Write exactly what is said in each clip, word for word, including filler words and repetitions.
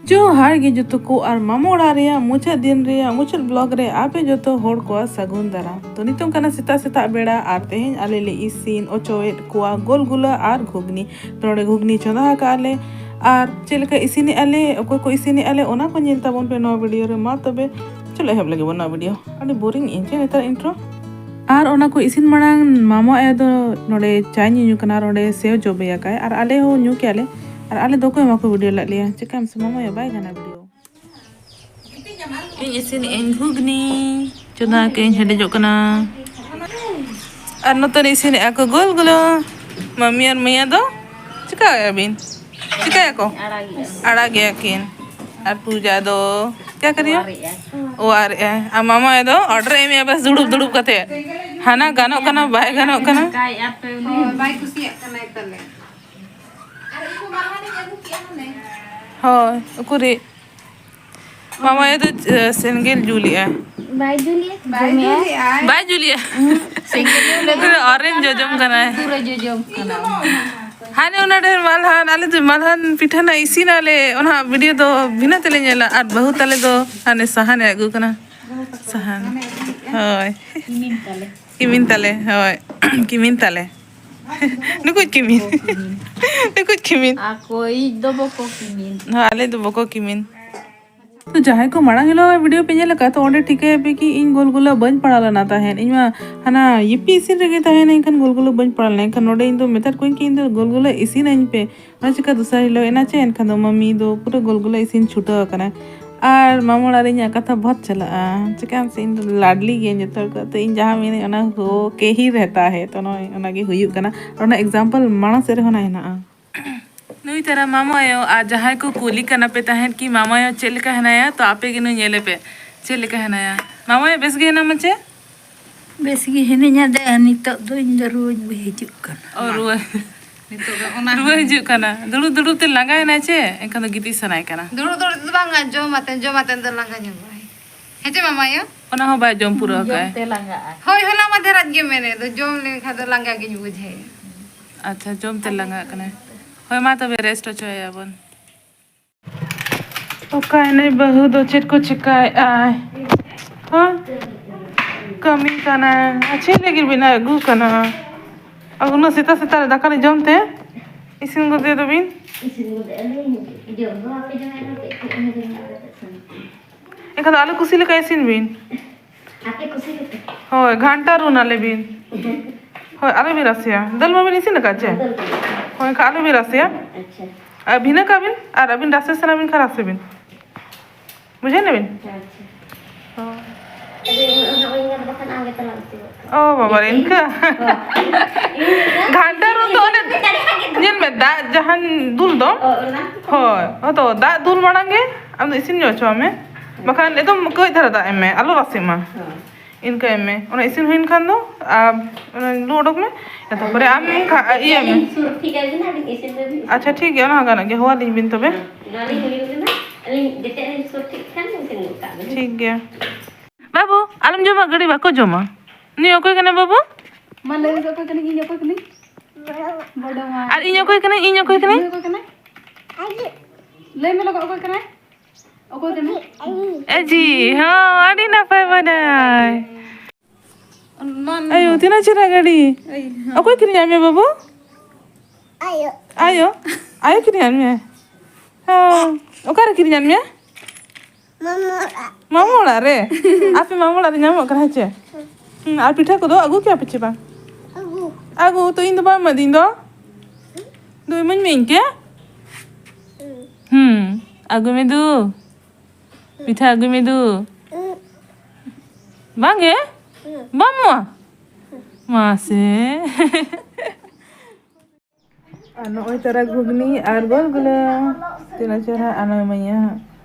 ᱡᱚᱦᱟᱨ ᱜᱮ ᱡᱚᱛᱚ ᱠᱚ, ᱟᱨ ᱢᱟᱢᱟ ᱚᱲᱟᱜ ᱨᱮᱭᱟᱜ ᱢᱩᱪᱟᱹᱫ ᱫᱤᱱ ᱨᱮᱭᱟᱜ ᱢᱩᱪᱟᱹᱫ vlog ᱨᱮ ᱟᱯᱮ ᱡᱚᱛᱚ ᱦᱚᱲ ᱠᱚᱣᱟᱜ ᱥᱟᱹᱜᱩᱱ ᱫᱟᱨᱟᱢ᱾ ᱛᱚ, ᱱᱤᱛᱚᱝ ᱠᱟᱱᱟ ᱥᱮᱛᱟᱜ ᱥᱮᱛᱟᱜ ᱵᱮᱲᱟ, ᱟᱨ ᱛᱮᱦᱮᱧ ᱟᱞᱮ ᱞᱮ ᱤᱥᱤᱱ ᱚᱪᱚᱭᱮᱫ ᱠᱚᱣᱟ ᱜᱳᱞᱜᱩᱞᱟᱹ ᱟᱨ ᱜᱷᱩᱜᱽᱱᱤ᱾ ᱛᱚ, ᱱᱚᱰᱮ ᱜᱷᱩᱜᱽᱱᱤ ᱪᱚᱸᱫᱟ ᱟᱠᱟᱫᱼᱟ ᱞᱮ, ᱟᱨ ᱪᱮᱫ ᱞᱮᱠᱟ ᱤᱥᱤᱱᱮᱫᱼᱟ ᱞᱮ, ᱚᱠᱚᱭ ᱠᱚ ᱤᱥᱤᱱᱮᱫᱼᱟ ᱞᱮ, ᱚᱱᱟ ᱠᱚ ᱧᱮᱞ ᱛᱟᱵᱚᱱ ᱯᱮ ᱱᱚᱣᱟ video ᱨᱮ᱾ ᱢᱟ ᱛᱚᱵᱮ, ᱪᱚᱞᱚ ᱮᱦᱚᱵ ᱞᱮᱜᱮ ᱵᱚᱱ ᱱᱚᱣᱟ video᱾ ᱟᱹᱰᱤ boring ᱤᱧ ᱪᱮ ᱱᱮᱛᱟᱨ intro᱾ ᱟᱨ ᱚᱱᱟ ᱠᱚ ᱤᱥᱤᱱ ᱢᱟᱲᱟᱝ ᱢᱟᱢᱟ ᱟᱭᱳ ᱫᱚ ᱱᱚᱰᱮ ᱪᱟᱭ ᱧᱩ ᱠᱟᱱᱟ, ᱟᱨ ᱚᱸᱰᱮ ᱥᱮᱣ ᱡᱚᱵᱮ ᱟᱠᱟᱭ, ᱟᱨ ᱟᱞᱮ ᱦᱚᱸ ᱧᱩ ᱠᱮᱜᱼᱟ ᱞᱮ, ᱟᱨ ᱟᱞᱮ ᱫᱚ ᱚᱠᱚᱭ ᱦᱚᱸ ᱵᱟᱠᱚ video ᱞᱮᱫ ᱞᱮᱭᱟ᱾ ᱪᱤᱠᱟᱹᱭᱟᱢ ᱥᱮ, ᱢᱟᱢᱟ ᱟᱭᱳ ᱵᱟᱭ ᱜᱟᱱᱟ video᱾ ᱤᱧ ᱤᱥᱤᱱᱮᱜ ᱟᱹᱧ ᱜᱷᱩᱜᱽᱱᱤ, ᱪᱚᱸᱫᱟ ᱠᱟᱜ ᱟᱹᱧ, ᱦᱮᱰᱮᱡᱚᱜ ᱠᱟᱱᱟ᱾ ᱟᱨ ᱱᱚᱛᱮ ᱨᱮ ᱤᱥᱤᱱᱮᱜᱼᱟ ᱠᱚ ᱜᱳᱞ ᱜᱳᱞᱳ᱾ ᱢᱟᱢᱤ ᱟᱨ ᱢᱟᱹᱭᱟ ᱫᱚ ᱪᱤᱠᱟᱹᱭᱟ ᱵᱤᱱ? ᱪᱤᱠᱟᱹᱭᱟᱠᱚ? ᱟᱲᱟᱜᱮᱜᱼᱟ ᱠᱤᱱ᱾ ᱟᱨ ᱯᱩᱡᱟ ᱫᱚ ᱪᱤᱠᱟᱹ ᱠᱟᱱᱟ? ᱚᱣᱟᱨᱮᱜᱼᱟᱭ᱾ ᱟᱨ ᱢᱟᱢᱟ ᱫᱚ order ᱮ ᱮᱢᱮᱜᱼᱟ, ᱵᱟᱥ ᱫᱩᱲᱩᱵ ᱫᱩᱲᱩᱵ ᱠᱟᱛᱮ᱾ ᱦᱟᱱᱟ ᱜᱟᱱᱚᱜ ᱠᱟᱱᱟ, ᱵᱟᱭ ᱜᱟᱱᱚᱜ ᱠᱟᱱᱟ᱾ ᱦᱳᱭ, ᱵᱟᱭ ᱠᱩᱥᱤᱭᱟᱜ ᱠᱟᱱᱟᱭ ᱛᱟᱞᱮ᱾ ᱦᱳᱭ, ᱩᱠᱩᱨᱤᱡ᱾ ᱢᱟᱢᱟ ᱟᱭᱳ ᱫᱚ, ᱮ, ᱥᱮᱸᱜᱮᱞ ᱡᱩᱞᱮᱜᱼᱟ᱾ ᱵᱟᱭ ᱡᱩᱞᱮᱜᱼᱟ, ᱵᱟᱭ ᱡᱩᱞᱮᱜᱼᱟ᱾ ᱵᱟᱭ ᱡᱩᱞᱮᱜᱼᱟ᱾ ᱥᱮᱸᱜᱮᱞ ᱡᱩᱞᱮᱜᱼᱟ᱾ Orange ᱡᱚᱡᱚᱢ ᱠᱟᱱᱟᱭ᱾ ᱯᱩᱨᱟᱹ ᱡᱚᱡᱚᱢ ᱠᱟᱱᱟ᱾ ᱦᱟᱱᱮ ᱚᱱᱟ ᱰᱷᱮᱨ ᱢᱟᱞᱦᱟᱱ, ᱟᱞᱮ ᱫᱚ ᱢᱟᱞᱦᱟᱱ ᱯᱤᱴᱷᱟᱹ ᱨᱮᱱᱟᱜ ᱤᱥᱤᱱ ᱟᱞᱮ, ᱚᱱᱟ video ᱫᱚ ᱵᱷᱤᱱᱟᱹ ᱛᱮᱞᱮ ᱧᱮᱞᱟ᱾ ᱟᱨ ᱵᱟᱹᱦᱩ ᱛᱟᱞᱮ ᱫᱚ ᱦᱟᱱᱮ ᱥᱟᱦᱟᱱᱮ ᱟᱹᱜᱩ ᱠᱟᱱᱟ᱾ ᱥᱟᱦᱟᱱ᱾ ᱦᱳᱭ᱾ ᱠᱤᱢᱤᱱ ᱛᱟᱞᱮ᱾ ᱠᱤᱢᱤᱱ ᱛᱟᱞᱮ, ᱦᱳᱭ᱾ ᱠᱤᱢᱤᱱ ᱛᱟᱞᱮ᱾ ᱱᱩᱠᱩᱡ ᱠᱤᱢᱤᱱ᱾ ᱱᱩᱠᱩᱡ ᱠᱤᱢᱤᱱ᱾ ᱟᱠᱚᱭᱤᱡ ᱫᱚ ᱵᱚᱠᱚ ᱠᱤᱢᱤᱱ᱾ ᱦᱳᱭ, ᱟᱞᱮ ᱫᱚ ᱵᱚᱠᱚ ᱠᱤᱢᱤᱱ᱾ ᱛᱚ, ᱡᱟᱦᱟᱸᱭ ᱠᱚ ᱢᱟᱲᱟᱝ ᱦᱤᱞᱳᱜ video ᱯᱮ ᱧᱮᱞ ᱟᱠᱟᱫ, ᱛᱚ ᱚᱸᱰᱮ ᱴᱷᱤᱠᱟᱹᱭᱟᱯᱮ ᱠᱤ ᱤᱧ ᱜᱳᱞᱜᱩᱞᱟᱹ ᱵᱟᱹᱧ ᱯᱟᱲᱟᱣ ᱞᱮᱱᱟ ᱛᱟᱦᱮᱸᱫ᱾ ᱤᱧ ᱢᱟ ᱦᱟᱱᱟ ᱭᱤᱯᱤ ᱤᱥᱤᱱ ᱨᱮᱜᱮ ᱛᱟᱦᱮᱱᱟᱹᱧ, ᱮᱱᱠᱷᱟᱱ ᱜᱳᱞᱜᱩᱞᱟᱹ ᱵᱟᱹᱧ ᱯᱟᱲᱟᱣ ᱞᱮᱱᱟ᱾ ᱮᱱᱠᱷᱟᱱ ᱱᱚᱰᱮ ᱤᱧ ᱫᱚ ᱢᱮᱛᱟᱫ ᱠᱚᱣᱟᱧ ᱠᱤ ᱤᱧ ᱫᱚ ᱜᱳᱞᱜᱩᱞᱟᱹ ᱤᱥᱤᱱᱟᱹᱧ ᱯᱮ᱾ ᱚᱱᱟ ᱪᱤᱠᱟ ᱫᱚᱥᱟᱨ ᱦᱤᱞᱳᱜ ᱮᱱᱟ ᱪᱮ, ᱮᱱᱠᱷᱟᱱ ᱫᱚ ᱢᱟᱢᱤ ᱫᱚ ᱯᱩᱨᱟᱹ ᱜᱳᱞᱜᱩᱞᱟᱹ ᱤᱥᱤᱱ ᱪᱷᱩᱴᱟᱹᱣ ᱟᱠᱟᱱᱟ᱾ ᱟᱨ ᱢᱟᱢᱟ ᱚᱲᱟᱜ ᱨᱮ ᱤᱧᱟᱹᱜ ᱠᱟᱛᱷᱟ ᱵᱚᱦᱚᱛ ᱪᱟᱞᱟᱜᱼᱟ, ᱪᱤᱠᱟᱹᱭᱟᱢ ᱥᱮ ᱤᱧ ᱫᱚ ᱞᱟᱰᱞᱤ ᱜᱤᱭᱟᱹᱧ ᱡᱚᱛᱚ ᱦᱚᱲ ᱠᱷᱚᱱ᱾ ᱛᱚ ᱤᱧ ᱡᱟᱦᱟᱸ ᱢᱮᱱᱟᱹᱧ ᱚᱱᱟ ᱦᱳ ᱠᱮ ᱦᱤ ᱨᱮᱦᱛᱟ ᱦᱮ, ᱛᱚ ᱱᱚᱜᱼᱚᱭ ᱚᱱᱟᱜᱮ ᱦᱩᱭᱩᱜ ᱠᱟᱱᱟ᱾ ᱟᱨ ᱚᱱᱟ example ᱢᱟᱲᱟᱝ ᱥᱮᱫ ᱨᱮᱦᱚᱸ ᱚᱱᱟ ᱦᱮᱱᱟᱜᱼᱟ᱾ ᱱᱩᱭ ᱛᱟᱨᱟ ᱢᱟᱢᱟ ᱟᱭᱳ, ᱟᱨ ᱡᱟᱦᱟᱸᱭ ᱠᱚ ᱠᱩᱞᱤ ᱠᱟᱱᱟ ᱯᱮ ᱛᱟᱦᱮᱸᱫ ᱠᱤ ᱢᱟᱢᱟ ᱟᱭᱳ ᱪᱮᱫ ᱞᱮᱠᱟ ᱦᱮᱱᱟᱭᱟ, ᱛᱚ ᱟᱯᱮ ᱜᱮ ᱱᱩᱭ ᱧᱮᱞᱮ ᱯᱮ ᱪᱮᱫ ᱞᱮᱠᱟ ᱦᱮᱱᱟᱭᱟ᱾ ᱢᱟᱢᱟ ᱟᱭᱳ ᱵᱮᱥ ᱜᱮ ᱦᱮᱱᱟᱢᱟ ᱪᱮ? ᱵᱮᱥ ᱜᱮ ᱦᱤᱱᱟᱹᱧᱟ ᱫᱮ, ᱱᱤᱛᱚᱜ ᱫᱚ ᱤᱧ ᱫᱚ ᱨᱩᱣᱟᱹᱧ ᱦᱤᱡᱩᱜ ᱠᱟᱱᱟ᱾ ᱚ, ᱨᱩᱣᱟᱹ᱾ ᱱᱤᱛᱚᱜ ᱫᱚ ᱚᱱᱟ ᱨᱩᱣᱟᱹ ᱦᱤᱡᱩᱜ ᱠᱟᱱᱟ᱾ ᱫᱩᱲᱩᱵ ᱫᱩᱲᱩᱵ ᱛᱮ ᱞᱟᱸᱜᱟᱭᱮᱱᱟᱭ ᱪᱮ, ᱮᱱᱠᱷᱟᱱ ᱫᱚ ᱜᱤᱛᱤᱡ ᱥᱟᱱᱟᱭ ᱠᱟᱱᱟ᱾ ᱫᱩᱲᱩᱵ ᱫᱩᱲᱩᱵ ᱛᱮ ᱵᱟᱝᱟ, ᱡᱚᱢ ᱟᱛᱮ, ᱡᱚᱢ ᱟᱛᱮ ᱫᱚ ᱞᱟᱸᱜᱟ ᱧᱚᱜᱚᱜᱼᱟᱭ᱾ ᱦᱮᱸ ᱪᱮ ᱢᱟᱢᱟ ᱟᱭᱳ? ᱚᱱᱟ ᱦᱚᱸ ᱵᱟᱭ ᱡᱚᱢ ᱯᱩᱨᱟᱹᱣ ᱡᱚᱢ ᱟᱠᱟᱫᱼᱟᱭ᱾ ᱛᱮ ᱞᱟᱸᱜᱟᱜᱼᱟᱭ᱾ ᱦᱳᱭ, ᱦᱚᱞᱟ ᱢᱟᱫᱷᱮᱨᱟᱜ ᱜᱮ ᱢᱮᱱᱮᱫ ᱫᱚ, ᱡᱚᱢ ᱞᱮᱱᱠᱷᱟᱱ ᱫᱚ ᱞᱟᱸᱜᱟ ᱜᱤᱧ ᱵᱩᱡᱷᱟᱹᱣᱟ᱾ ᱟᱪᱪᱷᱟ, ᱡᱚᱢ ᱛᱮ ᱞᱟᱸᱜᱟᱜ ᱠᱟᱱᱟᱭ᱾ ᱦᱳᱭ, ᱢᱟ ᱛᱚᱵᱮ rest ᱦᱚᱪᱚᱭᱮᱭᱟᱵᱚᱱ᱾ ᱚᱠᱟᱭᱮᱱᱟᱭ ᱵᱟᱹᱦᱩ ᱫᱚ? ᱪᱮᱫ ᱠᱚ ᱪᱤᱠᱟᱭᱮᱫᱼᱟᱭ? ᱦᱮᱸ? ᱠᱟᱹᱢᱤ ᱠᱟᱱᱟᱭ᱾ ᱟᱨ ᱪᱮᱫ ᱞᱟᱹᱜᱤᱫ ᱵᱤᱱ ᱟᱹᱜᱩ ᱠᱟᱱᱟ? ᱟᱨ ᱩᱱᱟᱹᱜ ᱥᱮᱛᱟᱜ ᱥᱮᱛᱟᱜ ᱨᱮ ᱫᱟᱠᱟ ᱞᱤᱧ ᱡᱚᱢ ᱛᱮ ᱤᱥᱤᱱ ᱜᱚᱫᱮ ᱫᱚᱵᱤᱱ? ᱤᱥᱤᱱ ᱜᱚᱫᱮ ᱟᱹᱞᱤᱧ᱾ ᱡᱚᱢ ᱫᱚ ᱵᱟᱯᱮ ᱡᱚᱢᱟ, ᱮᱱᱦᱚᱸ ᱠᱟᱹᱡ ᱠᱟᱹᱡ ᱮᱢ ᱡᱚᱢ ᱧᱚᱜ ᱠᱟᱛᱮ ᱥᱮᱱ᱾ ᱮᱱᱠᱷᱟᱱ ᱫᱚ ᱟᱞᱮ ᱠᱩᱥᱤ ᱞᱮᱠᱟ ᱤᱥᱤᱱ ᱵᱤᱱ᱾ ᱟᱯᱮ ᱠᱩᱥᱤ ᱞᱮᱠᱟ᱾ ᱦᱳᱭ, ᱜᱷᱟᱱᱴᱟ ᱨᱩᱱ ᱟᱞᱮ ᱵᱤᱱ᱾ ᱦᱳᱭ, ᱟᱞᱚ ᱵᱤᱱ ᱨᱟᱥᱮᱭᱟ᱾ ᱫᱟᱹᱞ ᱢᱟᱵᱤᱱ ᱤᱥᱤᱱ ᱟᱠᱟᱫ ᱪᱮ? ᱫᱟᱹᱞ ᱠᱚ᱾ ᱦᱳᱭ, ᱮᱱᱠᱷᱟᱱ ᱟᱞᱚ ᱵᱤᱱ ᱨᱟᱥᱮᱭᱟ᱾ ᱟᱪᱪᱷᱟ᱾ ᱟᱨ ᱵᱷᱤᱱᱟᱹ ᱠᱟᱜ ᱵᱤᱱ, ᱟᱨ ᱟᱹᱵᱤᱱ ᱨᱟᱥᱮ ᱥᱟᱱᱟ ᱵᱤᱱ ᱠᱷᱟᱱ ᱨᱟᱥᱮ ᱵᱤᱱ᱾ ᱵᱩᱡᱷᱟᱹᱣ ᱱᱟᱵᱤᱱ? ᱟᱪᱪᱷᱟ᱾ ᱦᱳᱭ᱾ ᱟᱫᱚ ᱩᱱᱟᱹᱜ ᱦᱟᱸᱜ ᱵᱟᱹᱧ ᱜᱟᱱ ᱵᱟᱠᱷᱟᱱ ᱟᱢ ᱜᱮ ᱛᱟᱞᱟᱝ ᱩᱛᱩ ᱜᱚᱫ ᱠᱟᱜ᱾ ᱚ ᱵᱟᱵᱟ ᱨᱮ, ᱤᱱᱠᱟᱹ? ᱦᱳᱭ᱾ ᱜᱷᱟᱱᱴᱟ ᱨᱩᱱ ᱫᱚ ᱚᱱᱮ, ᱫᱟᱲᱮᱭᱟᱜ ᱜᱮ᱾ ᱧᱮᱞ ᱢᱮ, ᱫᱟᱜ ᱡᱟᱦᱟᱸᱧ ᱫᱩᱞ ᱫᱚ, ᱚ, ᱚᱱᱟ? ᱦᱳᱭ, ᱦᱳᱭ ᱛᱚ, ᱫᱟᱜ ᱫᱩᱞ ᱢᱟᱲᱟᱝ ᱜᱮ ᱟᱢ ᱫᱚ ᱤᱥᱤᱱ ᱧᱚᱜ ᱦᱚᱪᱚᱣᱟᱜ ᱢᱮ᱾ ᱦᱮᱸ᱾ ᱵᱟᱠᱷᱟᱱ ᱮᱠᱫᱚᱢ ᱠᱟᱹᱡ ᱫᱷᱟᱨᱟ ᱫᱟᱜ ᱮᱢ ᱢᱮ, ᱟᱞᱚ ᱨᱟᱥᱮᱜ ᱢᱟ᱾ ᱦᱳᱭ᱾ ᱤᱱᱠᱟᱹ ᱮᱢ ᱢᱮ᱾ ᱚᱱᱟ ᱤᱥᱤᱱ ᱦᱩᱭᱮᱱ ᱠᱷᱟᱱ ᱫᱚ, ᱟᱨ ᱚᱱᱟ ᱞᱩ ᱚᱰᱚᱠ ᱢᱮ᱾ ᱛᱟᱨᱯᱚᱨᱮ ᱟᱢ ᱠᱷᱟ-, ᱤᱭᱟᱹ ᱢᱮ᱾ ᱟᱹᱞᱤᱧ ᱥᱩᱨ ᱴᱷᱤᱠ ᱟᱹᱵᱤᱱᱟ, ᱟᱹᱵᱤᱱ ᱤᱥᱤᱱ ᱛᱟᱹᱵᱤᱱ᱾ ᱟᱪᱪᱷᱟ, ᱴᱷᱤᱠ ᱜᱮᱭᱟ, ᱚᱱᱟ ᱦᱚᱸ ᱜᱟᱱᱚᱜ ᱜᱮᱭᱟ᱾ ᱦᱚᱦᱚ ᱟᱹᱞᱤᱧ ᱵᱤᱱ ᱛᱚᱵᱮ᱾ ᱦᱮᱸ, ᱱᱚᱣᱟ ᱞᱤᱧ ᱦᱩᱭᱩᱜ ᱠᱟᱱᱟ᱾ ᱟᱹᱞᱤᱧ ᱡᱮᱛᱮ ᱞᱤᱧ ᱥᱩᱨ ᱴᱷᱤᱠ ᱠᱷᱟᱱ ᱤᱥᱤᱱ ᱜᱚᱫ ᱠᱟᱜ ᱵᱤᱱ᱾ ᱴᱷᱤᱠ ᱜᱮᱭᱟ᱾ ᱵᱟᱹᱵᱩ, ᱟᱞᱚᱢ ᱡᱚᱢᱟ, ᱜᱟᱹᱰᱤ ᱵᱟᱠᱚ ᱡᱚᱢᱟ᱾ ᱱᱩᱭ ᱚᱠᱚᱭ ᱠᱟᱱᱟᱭ ᱵᱟᱹᱵᱩ? ᱢᱟ ᱞᱟᱹᱭ ᱢᱮ, ᱚᱠᱚᱭ ᱠᱟᱹᱱᱟᱹᱧ? ᱤᱧ ᱚᱠᱚᱭ ᱠᱟᱹᱱᱟᱹᱧ? ᱵᱚᱰᱚ ᱢᱟ᱾ ᱟᱨ ᱤᱧ ᱚᱠᱚᱭ ᱠᱟᱹᱱᱟᱹᱧ? ᱤᱧ ᱚᱠᱚᱭ ᱠᱟᱹᱱᱟᱹᱧ? ᱱᱩᱭ ᱚᱠᱚᱭ ᱠᱟᱱᱟᱭ? ᱞᱟᱹᱭ ᱢᱮ ᱞᱚᱜᱚᱱ, ᱚᱠᱚᱭ ᱠᱟᱱᱟᱭ? ᱚᱠᱚᱭ ᱠᱟᱱᱟᱭ? ᱮ ᱡᱤ, ᱦᱚᱸ, ᱟᱹᱰᱤ ᱱᱟᱯᱟᱭ ᱵᱟᱰᱟᱭ᱾ ᱱᱚᱣᱟ, ᱱᱚᱣᱟ᱾ ᱟᱭᱳ, ᱛᱤᱱᱟᱹᱜ ᱪᱮᱦᱨᱟ ᱜᱟᱹᱰᱤ᱾ ᱮᱭ, ᱦᱚᱸ᱾ ᱚᱠᱚᱭ ᱠᱤᱨᱤᱧ ᱟᱫ ᱢᱮᱭᱟ ᱵᱟᱹᱵᱩ? ᱟᱭᱳ᱾ ᱟᱭᱳ? ᱟᱭᱳ ᱠᱤᱨᱤᱧ ᱟᱫ ᱢᱮᱭᱟ? ᱦᱚᱸ᱾ ᱚᱠᱟᱨᱮ ᱠᱤᱨᱤᱧ ᱟᱫ ᱢᱮᱭᱟ? ᱢᱟᱢᱩ ᱚᱲᱟᱜ᱾ ᱢᱟᱢᱩ ᱚᱲᱟᱜ ᱨᱮ? ᱟᱯᱮ ᱢᱟᱢᱩ ᱚᱲᱟᱜ ᱨᱮ ᱧᱟᱢᱚᱜ ᱠᱟᱱᱟ, ᱦᱮᱸ ᱪᱮ? ᱦᱩᱸ, ᱟᱨ ᱯᱤᱴᱷᱟᱹ ᱠᱚᱫᱚ ᱟᱹᱜᱩ ᱠᱮᱭᱟ ᱯᱮ ᱪᱮ ᱵᱟᱝ? ᱟᱹᱜᱩ᱾ ᱟᱹᱜᱩ, ᱛᱚ ᱤᱧ ᱫᱚ ᱵᱟᱢ ᱮᱢᱟᱫᱤᱧ ᱫᱚ? ᱫᱩ ᱤᱢᱟᱹᱧ ᱢᱮ ᱤᱧ ᱠᱮ? ᱦᱩᱸ᱾ ᱦᱩᱸ, ᱟᱹᱜᱩᱭ ᱢᱮ ᱫᱩ᱾ ᱯᱤᱴᱷᱟᱹ ᱟᱹᱜᱩᱭ ᱢᱮ ᱫᱩ᱾ ᱦᱩᱸ᱾ ᱵᱟᱝ ᱜᱮ? ᱦᱩᱸ᱾ ᱵᱟᱢ ᱮᱢᱚᱜᱼᱟ? ᱦᱩᱸ᱾ ᱢᱟᱥᱮ᱾ ᱟᱨ ᱱᱚᱜᱼᱚᱭ ᱛᱟᱨᱟ ᱜᱷᱩᱜᱽᱱᱤ ᱟᱨ ᱜᱳᱞᱜᱩᱞᱟᱹ᱾ ᱛᱤᱱᱟᱹᱜ ᱪᱮᱦᱨᱟ ᱟᱨ ᱱᱚᱜᱼᱚᱭ ᱢᱟᱹᱭᱟ ᱦᱟᱸᱜ᱾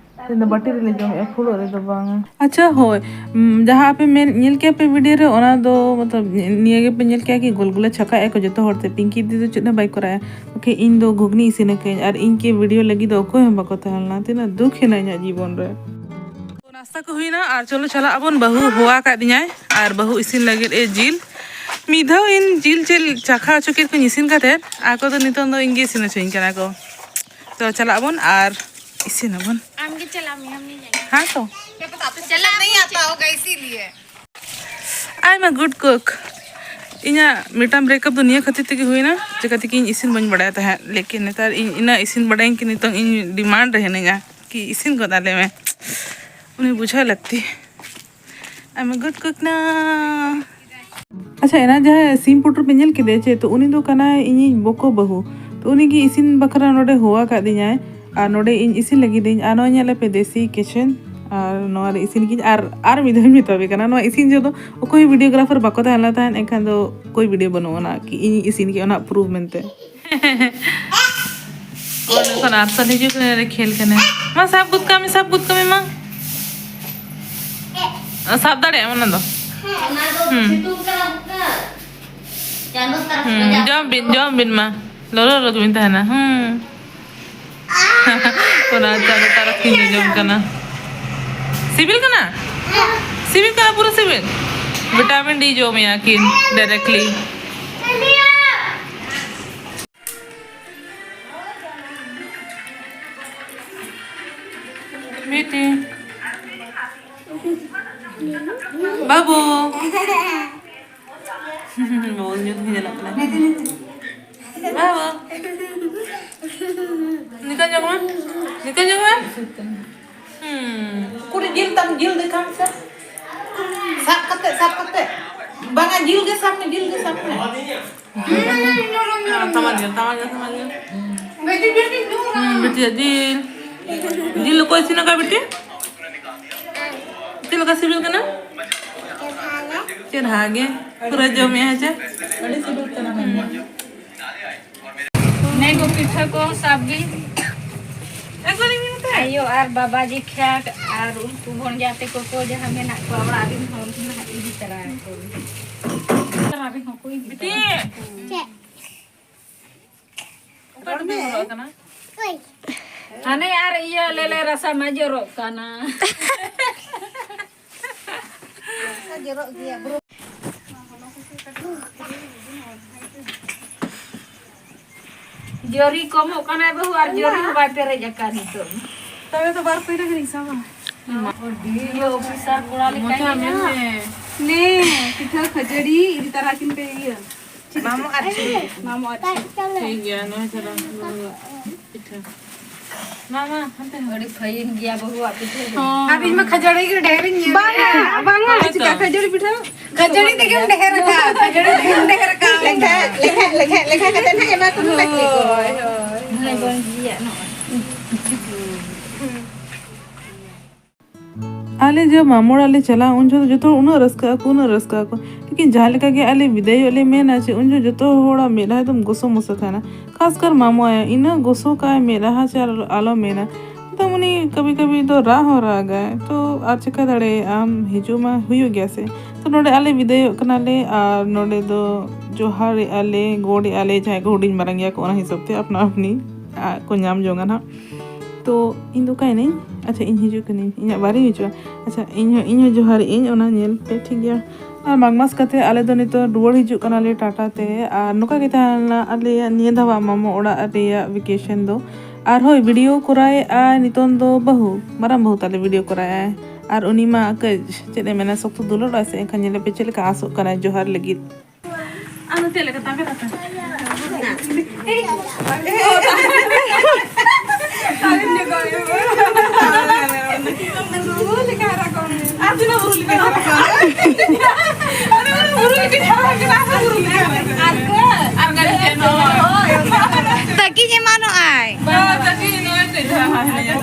ᱛᱮᱦᱮᱧ ᱫᱚ ᱵᱟᱹᱴᱤ ᱨᱮᱞᱮ ᱡᱚᱢᱮᱜᱼᱟ, ᱯᱷᱩᱲᱩᱜ ᱨᱮᱫᱚ ᱵᱟᱝ᱾ ᱟᱪᱪᱷᱟ, ᱦᱳᱭ᱾ ᱩᱢ, ᱡᱟᱦᱟᱸ ᱟᱯᱮ ᱢᱮᱱ, ᱧᱮᱞ ᱠᱮᱜᱼᱟ ᱯᱮ ᱵᱷᱤᱰᱤᱭᱳ ᱨᱮ, ᱚᱱᱟ ᱫᱚ ᱢᱚᱛᱞᱚᱵ ᱱᱤᱭᱟᱹ ᱜᱮᱯᱮ ᱧᱮᱞ ᱠᱮᱜᱼᱟ ᱠᱤ ᱜᱳᱞᱜᱩᱞᱟᱹ ᱪᱷᱟᱠᱟᱭᱮᱜᱼᱟ ᱠᱚ ᱡᱚᱛᱚ ᱦᱚᱲ ᱛᱮ? ᱯᱤᱝᱠᱤ ᱫᱤᱫᱤ ᱫᱚ ᱪᱮᱫ ᱦᱚᱸ ᱵᱟᱭ ᱠᱚᱨᱟᱣᱟ᱾ ᱵᱟᱠᱷᱟᱡ ᱤᱧ ᱫᱚ ᱜᱷᱩᱜᱽᱱᱤ ᱤᱥᱤᱱ ᱟᱹᱠᱟᱹᱧ ᱟᱨ ᱤᱧ ᱠᱤ ᱵᱷᱤᱰᱤᱭᱳ ᱞᱟᱹᱜᱤᱫ ᱫᱚ ᱚᱠᱚᱭ ᱦᱚᱸ ᱵᱟᱠᱚ ᱛᱟᱦᱮᱸ ᱞᱮᱱᱟ᱾ ᱛᱤᱱᱟᱹᱜ ᱫᱩᱠ ᱦᱮᱱᱟᱜ ᱤᱧᱟᱹᱜ ᱡᱤᱵᱚᱱ ᱨᱮ᱾ ᱛᱚ, ᱱᱟᱥᱛᱟ ᱠᱚ ᱦᱩᱭᱱᱟ ᱟᱨ ᱪᱚᱞᱚ ᱪᱟᱞᱟᱜ ᱟᱵᱚᱱ, ᱵᱟᱹᱦᱩ ᱦᱚᱦᱚ ᱟᱠᱟᱫᱤᱧᱟᱭ ᱟᱨ ᱵᱟᱹᱦᱩ ᱤᱥᱤᱱ ᱞᱟᱹᱜᱤᱫ ᱮ ᱡᱤᱞ᱾ ᱢᱤᱫ ᱫᱷᱟᱣ ᱤᱧ ᱡᱤᱞ ᱪᱮᱫ ᱪᱟᱠᱷᱟ ᱦᱚᱪᱚ ᱠᱮᱫ ᱠᱚᱧ ᱤᱥᱤᱱ ᱠᱟᱛᱮᱫ, ᱟᱠᱚ ᱫᱚ ᱱᱤᱛᱚᱝ ᱫᱚ ᱤᱧ ᱜᱮ ᱤᱥᱤᱱ ᱦᱚᱪᱚᱧ ᱠᱟᱱᱟ ᱠᱚ᱾ ᱛᱚ, ᱪᱟᱞᱟᱜ ᱟᱵᱚᱱ ᱟᱨ ᱤᱥᱤᱱ ᱟᱵᱚᱱ᱾ ᱟᱢ ᱜᱮ ᱪᱟᱞᱟᱜ ᱢᱮ, ᱟᱢ ᱜᱮ ᱧᱮᱞ᱾ ᱦᱮᱸ ᱛᱚ᱾ ᱪᱟᱞᱟᱜ ᱢᱮ᱾ ᱟᱭ ᱢᱟ ᱜᱩᱰ ᱠᱩᱠ᱾ ᱤᱧᱟᱹᱜ ᱢᱤᱫᱴᱟᱝ ᱵᱨᱮᱠᱟᱯ ᱫᱚ ᱱᱤᱭᱟᱹ ᱠᱷᱟᱹᱛᱤᱨ ᱛᱮᱜᱮ ᱦᱩᱭᱱᱟ, ᱪᱤᱠᱟᱹ ᱛᱮᱜᱮ ᱤᱧ ᱤᱥᱤᱱ ᱵᱟᱹᱧ ᱵᱟᱲᱟᱭ ᱛᱟᱦᱮᱸᱫ, ᱞᱮᱠᱤᱱ ᱱᱮᱛᱟᱨ ᱤᱧ ᱤᱱᱟᱹ ᱤᱥᱤᱱ ᱵᱟᱲᱟᱭᱟᱹᱧ ᱠᱤ ᱱᱤᱛᱚᱝ ᱤᱧ ᱰᱤᱢᱟᱱᱰ ᱨᱮ ᱦᱤᱱᱟᱹᱧᱟ ᱠᱤ ᱤᱥᱤᱱ ᱜᱚᱫ ᱟᱞᱮ ᱢᱮ᱾ ᱩᱱᱤ ᱵᱩᱡᱷᱟᱹᱣ ᱞᱟᱹᱠᱛᱤ᱾ I'm a good cook now. ᱟᱪᱪᱷᱟ, ᱮᱱᱟ ᱡᱟᱦᱟᱸᱭ ᱥᱤᱢ ᱯᱩᱴᱩᱨ ᱯᱮ ᱧᱮᱞ ᱠᱮᱫᱮ ᱪᱮ, ᱛᱚ ᱩᱱᱤ ᱫᱚ ᱠᱟᱱᱟᱭ ᱤᱧᱤᱡ ᱵᱚᱠᱚ ᱵᱟᱹᱦᱩ᱾ ᱛᱚ ᱩᱱᱤ ᱜᱮ ᱤᱥᱤᱱ ᱵᱟᱠᱷᱨᱟ ᱱᱚᱰᱮ ᱦᱚᱦᱚ ᱟᱠᱟᱫᱤᱧᱟᱭ, ᱟᱨ ᱱᱚᱰᱮ ᱤᱧ ᱤᱥᱤᱱ ᱞᱟᱹᱜᱤᱫᱤᱧ᱾ ᱟᱨ ᱱᱚᱣᱟ ᱧᱮᱞ ᱟᱯᱮ ᱫᱮᱥᱤ ᱠᱤᱪᱮᱱ, ᱟᱨ ᱱᱚᱣᱟ ᱨᱮ ᱤᱥᱤᱱ ᱜᱤᱧ᱾ ᱟᱨ ᱟᱨ ᱢᱤᱫ ᱫᱷᱟᱣ ᱤᱧ ᱢᱮᱛᱟ ᱯᱮ ᱠᱟᱱᱟ, ᱱᱚᱣᱟ ᱤᱥᱤᱱ ᱡᱚᱦᱚᱜ ᱫᱚ ᱚᱠᱚᱭ ᱦᱚᱸ ᱵᱷᱤᱰᱤᱭᱳᱜᱨᱟᱯᱷᱟᱨ ᱵᱟᱠᱚ ᱛᱟᱦᱮᱸ ᱞᱮᱱᱟ ᱛᱟᱦᱮᱸᱫ, ᱮᱱᱠᱷᱟᱱ ᱫᱚ ᱚᱠᱚᱭ ᱵᱷᱤᱰᱤᱭᱳ ᱵᱟᱹᱱᱩᱜ ᱟᱱᱟ ᱠᱤ ᱤᱧ ᱤᱥᱤᱱ ᱜᱮ ᱚᱱᱟ ᱯᱨᱩᱯᱷ ᱢᱮᱱᱛᱮ᱾ ᱚᱱᱟ ᱠᱷᱚᱱ ᱟᱨᱥᱟᱞ ᱦᱤᱡᱩᱜ ᱠᱟᱱᱟ, ᱨᱮ ᱠᱷᱮᱞ ᱠᱟᱱᱟ᱾ ᱢᱟ ᱥᱟᱵ ᱜᱚᱫ ᱠᱟᱜ ᱢᱮ, ᱥᱟᱵ ᱜᱚᱫ ᱠᱟᱜ ᱢᱮ ᱢᱟ᱾ ᱥᱟᱵ ᱫᱟᱲᱮᱭᱟᱜ ᱟᱢ ᱚᱱᱟ ᱫᱚ? ᱦᱩᱸ᱾ ᱦᱩᱸ, ᱡᱚᱢ ᱵᱤᱱ, ᱡᱚᱢ ᱵᱤᱱ ᱢᱟ᱾ ᱞᱚᱞᱚ ᱞᱚᱞᱚ ᱜᱮᱵᱤᱱ ᱛᱟᱦᱮᱱᱟ᱾ ᱦᱩᱸ᱾ ᱚᱱᱟ ᱪᱟ ᱫᱚ ᱛᱟᱨᱟᱥᱤᱧ ᱡᱚᱡᱚᱢ ᱠᱟᱱᱟ᱾ ᱥᱤᱵᱤᱞ ᱠᱟᱱᱟ? ᱥᱤᱵᱤᱞ ᱠᱟᱱᱟ, ᱯᱩᱨᱟᱹ ᱥᱤᱵᱤᱞ? ᱵᱷᱤᱴᱟᱢᱤᱱ ᱰᱤ ᱡᱚᱢᱮᱭᱟ ᱠᱤᱱ directly᱾ ᱵᱤᱴᱤ᱾ ᱵᱟᱹᱵᱩ᱾ ᱵᱟᱹᱵᱩ ᱧᱩᱛ ᱜᱮ ᱧᱮᱞᱚᱜ ᱠᱟᱱᱟ᱾ ᱵᱟᱹᱵᱩ᱾ ᱱᱤᱛᱚᱜ ᱧᱚᱜ ᱢᱮ᱾ ᱱᱤᱛᱚᱜ ᱧᱚᱜ ᱢᱮ᱾ ᱦᱩᱸ᱾ ᱠᱩᱲᱤ ᱡᱤᱞ ᱛᱟᱢ, ᱡᱤᱞ ᱫᱮᱠᱷᱟᱣ ᱢᱮᱥᱮ᱾ ᱥᱟᱵ ᱠᱟᱛᱮ, ᱥᱟᱵ ᱠᱟᱛᱮ᱾ ᱵᱟᱝᱟ, ᱡᱤᱞ ᱜᱮ ᱥᱟᱵ ᱢᱮ, ᱡᱤᱞ ᱜᱮ ᱥᱟᱵ ᱢᱮ᱾ ᱛᱟᱢᱟ ᱡᱤᱞ, ᱛᱟᱢᱟ ᱡᱤᱞ, ᱛᱟᱢᱟ ᱡᱤᱞ᱾ ᱦᱩᱸ, ᱵᱤᱴᱤᱭᱟᱜ ᱡᱤᱞ᱾ ᱡᱤᱞ ᱚᱠᱚᱭ ᱤᱥᱤᱱ ᱟᱠᱟᱫ ᱵᱤᱴᱤ? ᱪᱮᱫ ᱞᱮᱠᱟ ᱥᱤᱵᱤᱞ ᱠᱟᱱᱟ? ᱪᱮᱨᱦᱟ ᱜᱮ᱾ ᱯᱩᱨᱟᱹ ᱡᱚᱢᱮᱫᱼᱟ ᱪᱮ? ᱟᱹᱰᱤ ᱥᱤᱵᱤᱞ ᱠᱟᱱᱟ ᱢᱮᱱ ᱫᱚ᱾ ᱱᱮ ᱜᱚ ᱯᱤᱴᱷᱟᱹ ᱠᱚ ᱥᱟᱵ ᱵᱤᱱ᱾ ᱟᱭᱳ ᱟᱨ ᱵᱟᱵᱟ ᱡᱤᱠᱷᱟᱴ ᱟᱨ ᱩᱱᱠᱩ ᱵᱷᱚᱱᱡᱟ ᱛᱮᱠᱚ ᱠᱚ ᱡᱟᱦᱟᱸ ᱢᱮᱱᱟᱜ ᱠᱚᱣᱟ ᱚᱲᱟᱜ ᱨᱤᱱ ᱦᱚᱲ ᱱᱟᱦᱟᱜ ᱤᱫᱤ ᱛᱟᱨᱟ ᱠᱚ᱾ ᱵᱤᱴᱤ᱾ ᱚᱠᱟ ᱨᱚᱲ ᱴᱷᱮᱱ ᱢᱮ᱾ ᱵᱚᱞᱚᱜ ᱠᱟᱱᱟ? ᱦᱟᱱᱮ ᱟᱨ ᱤᱭᱟᱹ ᱞᱮᱞᱮ ᱨᱟᱥᱟ ᱢᱟ ᱡᱚᱨᱚᱜ ᱠᱟᱱᱟ᱾ ᱨᱟᱥᱟ ᱡᱚᱨᱚᱜ ᱜᱮᱭᱟ, ᱵᱨᱳ᱾ ᱡᱚᱨᱤ ᱠᱚᱢᱚᱜ ᱠᱟᱱᱟᱭ ᱵᱟᱹᱦᱩ, ᱟᱨ ᱡᱚᱨᱤ ᱦᱚᱸ ᱵᱟᱭ ᱯᱮᱨᱮᱡ ᱟᱠᱟᱫ ᱱᱤᱛᱚᱜ᱾ ᱛᱚᱵᱮ ᱛᱚ ᱵᱟᱨ ᱯᱟᱹᱭᱞᱟᱹ ᱜᱮᱞᱤᱧ ᱥᱟᱵᱟ᱾ ᱤᱭᱟᱹ ᱚᱯᱷᱤᱥᱟᱨ ᱠᱚᱲᱟ ᱞᱮᱠᱟ ᱢᱚᱪᱟ ᱜᱮ ᱢᱮᱱ ᱢᱮ᱾ ᱱᱮ, ᱯᱤᱴᱷᱟᱹ ᱠᱷᱟᱹᱡᱟᱹᱲᱤ ᱤᱫᱤ ᱛᱟᱨᱟ ᱠᱤᱱ ᱯᱮ ᱤᱭᱟᱹ᱾ ᱢᱟᱢᱚ ᱟᱨ ᱪᱮᱫ? ᱢᱟᱢᱚ ᱟᱨ ᱪᱮᱫ? ᱴᱷᱤᱠ ᱜᱮᱭᱟ, ᱱᱚᱣᱟ ᱪᱟᱞᱟᱣ ᱯᱤᱴᱷᱟᱹ᱾ ᱢᱟ, ᱢᱟ, ᱦᱟᱱᱛᱮ ᱦᱚᱸ᱾ ᱟᱹᱰᱤ ᱯᱷᱟᱭᱤᱱ ᱜᱮᱭᱟ ᱵᱟᱹᱦᱩᱣᱟᱜ ᱯᱤᱴᱷᱟᱹ ᱫᱚ᱾ ᱦᱚᱸ᱾ ᱟᱨ ᱤᱧ ᱢᱟ ᱠᱷᱟᱹᱡᱟᱹᱲᱤ ᱜᱮ ᱰᱷᱮᱨᱤᱧ ᱧᱮᱞ ᱵᱟᱝᱟ, ᱠᱮᱜᱼᱟ᱾ ᱵᱟᱝᱟ, ᱦᱳᱭ ᱛᱚ᱾ ᱪᱤᱠᱟ ᱠᱷᱟᱹᱡᱟᱹᱲᱤ ᱯᱤᱴᱷᱟᱹ? ᱠᱷᱟᱹᱡᱟᱹᱲᱤ ᱛᱮᱜᱮᱢ ᱰᱷᱮᱨ ᱟᱠᱟᱫ, ᱠᱷᱟᱹᱡᱟᱹᱲᱤ ᱛᱮᱜᱮᱢ ᱰᱷᱮᱨ ᱟᱠᱟᱫ᱾ ᱞᱮᱠᱷᱟ, ᱞᱮᱠᱷᱟ, ᱞᱮᱠᱷᱟ, ᱞᱮᱠᱷᱟ ᱠᱟᱛᱮ ᱱᱟᱜ ᱮᱢᱟ ᱠᱚ ᱢᱮ ᱵᱟᱹᱠᱤ ᱠᱚ᱾ ᱦᱳᱭ, ᱦᱳᱭ᱾ ᱦᱳᱭ, ᱵᱚᱱ ᱡᱤᱭᱟᱜ ᱱᱚᱜᱼᱚᱭ᱾ ᱟᱞᱮ ᱡᱚ ᱢᱟᱢᱚ ᱚᱲᱟᱜ ᱞᱮ ᱪᱟᱞᱟᱜᱼᱟ, ᱩᱱ ᱡᱚᱠᱷᱚᱱ ᱡᱚᱛᱚ ᱦᱚᱲ ᱩᱱᱟᱹᱜ ᱨᱟᱹᱥᱠᱟᱹᱜ ᱟᱠᱚ, ᱩᱱᱟᱹᱜ ᱨᱟᱹᱥᱠᱟᱹᱜ ᱟᱠᱚ᱾ ᱞᱮᱠᱤᱱ ᱡᱟᱦᱟᱸ ᱞᱮᱠᱟ ᱜᱮ ᱟᱞᱮ ᱵᱤᱫᱟᱹᱭᱚᱜ ᱞᱮ ᱢᱮᱱᱟ, ᱪᱮ ᱩᱱ ᱡᱚᱠᱷᱚᱱ ᱡᱚᱛᱚ ᱦᱚᱲᱟᱜ ᱢᱮᱫᱦᱟ ᱮᱠᱫᱚᱢ ᱜᱚᱥᱚ ᱢᱚᱥᱚ ᱛᱟᱦᱮᱱᱟ᱾ ᱠᱷᱟᱥ ᱠᱟᱨ ᱢᱟᱢᱚ ᱟᱭᱳ, ᱤᱱᱟᱹ ᱜᱚᱥᱚ ᱠᱟᱭ ᱢᱮᱫᱦᱟ ᱪᱮ ᱟᱞᱚ, ᱟᱞᱚ ᱢᱮᱱᱟ᱾ ᱮᱠᱫᱚᱢ ᱩᱱᱤ ᱠᱟᱵᱷᱤ ᱠᱟᱵᱷᱤ ᱫᱚ ᱨᱟᱜ ᱦᱚᱸ ᱨᱟᱜᱟᱭ᱾ ᱛᱚ ᱟᱨ ᱪᱤᱠᱟ ᱫᱟᱲᱮᱭᱟᱜ ᱟᱢ, ᱦᱤᱡᱩᱜ ᱢᱟ ᱦᱩᱭᱩᱜ ᱜᱮᱭᱟ ᱥᱮ᱾ ᱛᱚ ᱱᱚᱰᱮ ᱟᱞᱮ ᱵᱤᱫᱟᱹᱭᱚᱜ ᱠᱟᱱᱟᱞᱮ ᱟᱨ ᱱᱚᱰᱮ ᱫᱚ ᱡᱚᱦᱟᱨᱮᱜᱼᱟ ᱞᱮ, ᱜᱚᱰ ᱮᱜᱼᱟ ᱞᱮ, ᱡᱟᱦᱟᱸᱭ ᱠᱚ ᱦᱩᱰᱤᱧ ᱢᱟᱨᱟᱝ ᱜᱮᱭᱟ ᱠᱚ ᱚᱱᱟ ᱦᱤᱥᱟᱹᱵ ᱛᱮ ᱟᱯᱱᱟ ᱟᱯᱱᱤ, ᱟ, ᱠᱚ ᱧᱟᱢ ᱡᱚᱝᱟ ᱱᱟᱦᱟᱜ᱾ ᱛᱚ ᱤᱧ ᱫᱚ ᱚᱠᱟᱭᱮᱱᱟᱹᱧ? ᱟᱪᱪᱷᱟ, ᱤᱧ ᱦᱤᱡᱩᱜ ᱠᱟᱹᱱᱟᱹᱧ, ᱤᱧᱟᱹᱜ ᱵᱟᱨᱤᱧ ᱦᱤᱡᱩᱜᱼᱟ᱾ ᱟᱪᱪᱷᱟ, ᱤᱧ ᱦᱚᱸ, ᱤᱧ ᱦᱚᱸ ᱡᱚᱦᱟᱨᱮᱜ ᱟᱹᱧ, ᱚᱱᱟ ᱧᱮᱞ ᱯᱮ, ᱴᱷᱤᱠ ᱜᱮᱭᱟ᱾ ᱟᱨ ᱢᱟᱜᱽ ᱢᱟᱥ ᱠᱟᱛᱮ ᱟᱞᱮ ᱫᱚ ᱱᱤᱛᱚᱜ ᱨᱩᱣᱟᱹᱲ ᱦᱤᱡᱩᱜ ᱠᱟᱱᱟᱞᱮ ᱴᱟᱴᱟ ᱛᱮ᱾ ᱟᱨ ᱱᱚᱝᱠᱟ ᱜᱮ ᱛᱟᱦᱮᱸ ᱞᱮᱱᱟ ᱟᱞᱮᱭᱟᱜ ᱱᱤᱭᱟᱹ ᱫᱷᱟᱣᱟᱜ ᱢᱟᱢᱚ ᱚᱲᱟᱜ ᱨᱮᱭᱟᱜ ᱵᱷᱮᱠᱮᱥᱚᱱ ᱫᱚ᱾ ᱟᱨ ᱦᱳᱭ, ᱵᱷᱤᱰᱤᱭᱳ ᱠᱚᱨᱟᱣᱮᱫᱼᱟ ᱱᱤᱛᱚᱝ ᱫᱚ ᱵᱟᱹᱦᱩ, ᱢᱟᱨᱟᱝ ᱵᱟᱹᱦᱩ ᱛᱟᱞᱮ ᱵᱷᱤᱰᱤᱭᱳ ᱠᱚᱨᱟᱣᱮᱫᱼᱟᱭ᱾ ᱟᱨ ᱩᱱᱤ ᱢᱟ ᱠᱟᱹᱡ, ᱪᱮᱫ ᱮ ᱢᱮᱱᱟ, ᱥᱚᱠᱛᱚ ᱫᱩᱞᱟᱹᱲᱚᱜᱼᱟᱭ ᱥᱮ, ᱮᱱᱠᱷᱟᱱ ᱧᱮᱞᱮ ᱯᱮ ᱪᱮᱫ ᱞᱮᱠᱟ ᱟᱸᱥᱚᱜ ᱠᱟᱱᱟᱭ ᱡᱚᱦᱟᱨ ᱞᱟᱹᱜᱤᱫ᱾ ᱟᱫᱚ ᱪᱮᱫ ᱞᱮᱠᱟ ᱛᱟᱵᱮ ᱠᱟᱛᱮ? ᱟᱨ ᱛᱤᱱᱟᱹᱜ ᱵᱩᱨᱩ ᱞᱮᱠᱟ ᱦᱟᱨᱟ ᱠᱚᱜ ᱢᱮ᱾ ᱟᱨ ᱛᱤᱱᱟᱹᱜ ᱵᱩᱨᱩ ᱞᱮᱠᱟ ᱦᱟᱨᱟ ᱠᱚᱜ ᱢᱮ᱾ ᱟᱨ ᱜᱟᱹᱰᱤ ᱪᱮᱫ ᱦᱚᱸ᱾ ᱛᱟᱹᱠᱤᱧ ᱮᱢᱟᱱᱚᱜᱼᱟᱭ᱾ ᱵᱟᱝ, ᱛᱟᱹᱠᱤᱧ ᱱᱚᱜᱼᱚᱭ ᱛᱚ ᱡᱟᱦᱟᱸ ᱦᱮᱱᱟᱭᱟ᱾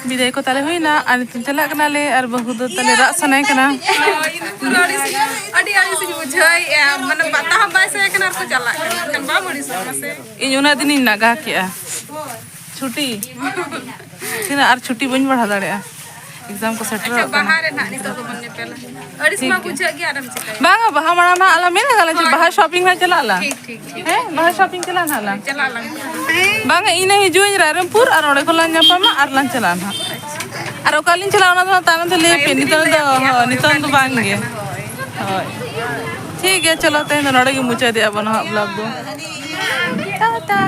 ᱵᱤᱫᱟᱹᱭ ᱠᱚ ᱛᱟᱞᱮ ᱦᱩᱭᱱᱟ ᱟᱨ ᱱᱤᱛᱚᱝ ᱪᱟᱞᱟᱜ ᱠᱟᱱᱟᱞᱮ ᱟᱨ ᱵᱟᱹᱦᱩ ᱫᱚ ᱛᱟᱞᱮ ᱨᱟᱜ ᱥᱟᱱᱟᱭᱮ ᱠᱟᱱᱟ᱾ ᱤᱧ ᱯᱩᱨᱟᱹ ᱟᱹᱲᱤᱥ, ᱟᱹᱰᱤ ᱟᱹᱲᱤᱥ ᱤᱧ ᱵᱩᱡᱷᱟᱹᱣᱮᱫᱼᱟ, ᱢᱟᱱᱮ ᱵᱟᱛᱟ ᱦᱚᱸ ᱵᱟᱭ ᱥᱟᱭ ᱠᱟᱱᱟ ᱟᱨ ᱠᱚ ᱪᱟᱞᱟᱜ ᱠᱟᱱᱟ, ᱢᱮᱱᱠᱷᱟᱱ ᱵᱟᱢ ᱟᱹᱲᱤᱥᱚᱜᱼᱟ ᱢᱟᱥᱮ? ᱤᱧ ᱚᱱᱟ ᱫᱤᱱᱤᱧ ᱱᱟᱜᱟ ᱠᱮᱜᱼᱟ᱾ ᱪᱷᱩᱴᱤ᱾ ᱛᱤᱱᱟᱹᱜ ᱟᱨ ᱪᱷᱩᱴᱤ ᱵᱟᱹᱧ ᱵᱟᱲᱦᱟᱣ ᱫᱟᱲᱮᱭᱟᱜᱼᱟ᱾ ᱮᱠᱡᱟᱢ ᱠᱚ ᱥᱮᱴᱮᱨᱚᱜ ᱟᱪᱪᱷᱟ, ᱠᱟᱱᱟ᱾ ᱵᱟᱦᱟ ᱨᱮ ᱱᱟᱜ ᱱᱤᱛᱚᱜ ᱫᱚᱵᱚᱱ ᱧᱮᱯᱮᱞᱟ᱾ ᱟᱹᱲᱤᱥ ᱴᱷᱤᱠ ᱢᱟ ᱜᱮᱭᱟ᱾ ᱵᱩᱡᱷᱟᱹᱜ ᱜᱮᱭᱟ, ᱟᱨᱮᱢ ᱪᱤᱠᱟᱹᱭᱟ? ᱵᱟᱝᱟ, ᱵᱟᱦᱟ ᱢᱟᱲᱟᱝ ᱱᱟᱜ ᱟᱞᱟᱝ ᱢᱮᱱ ᱠᱟᱫᱟ ᱞᱟᱝ ᱡᱮ ᱦᱳᱭ᱾ ᱵᱟᱦᱟ ᱥᱚᱯᱤᱝ ᱱᱟᱜ ᱪᱟᱞᱟᱜ ᱟᱞᱟᱝ᱾ ᱴᱷᱤᱠ, ᱴᱷᱤᱠ, ᱴᱷᱤᱠ᱾ ᱦᱮᱸ, ᱵᱟᱦᱟ ᱥᱚᱯᱤᱝ ᱪᱟᱞᱟᱜ ᱱᱟᱜ ᱞᱟᱝ᱾ ᱪᱟᱞᱟᱜ ᱟᱞᱟᱝ᱾ ᱵᱟᱝᱟ, ᱤᱧ ᱱᱟᱜ ᱦᱤᱡᱩᱜ ᱟᱹᱧ ᱨᱟᱭᱨᱚᱝᱯᱩᱨ ᱟᱨ ᱚᱸᱰᱮ ᱠᱷᱚᱱ ᱞᱟᱝ ᱧᱟᱯᱟᱢᱟ ᱟᱨ ᱞᱟᱝ ᱪᱟᱞᱟᱜᱼᱟ ᱱᱟᱜ᱾ ᱟᱨ ᱚᱠᱟ ᱞᱤᱧ ᱪᱟᱞᱟᱜᱼᱟ ᱚᱱᱟ ᱫᱚ ᱦᱟᱸᱜ ᱛᱟᱭᱱᱚᱢ ᱛᱮ ᱞᱟᱹᱭ ᱟᱯᱮ᱾ ᱱᱤᱛᱚᱝ ᱫᱚ, ᱦᱳᱭ, ᱱᱤᱛᱚᱝ ᱫᱚ ᱵᱟᱝ ᱜᱮ᱾ ᱦᱳᱭ᱾ ᱴᱷᱤᱠ ᱜᱮᱭᱟ, ᱪᱚᱞᱚ ᱛᱮᱦᱮᱧ ᱫᱚ ᱱᱚᱰᱮ ᱜᱮ ᱢᱩᱪᱟᱹᱫᱮᱜᱼᱟ ᱵᱚᱱ ᱱᱟᱦᱟᱜ ᱵᱞᱚᱜ ᱫᱚ᱾ ᱴᱟᱴᱟ᱾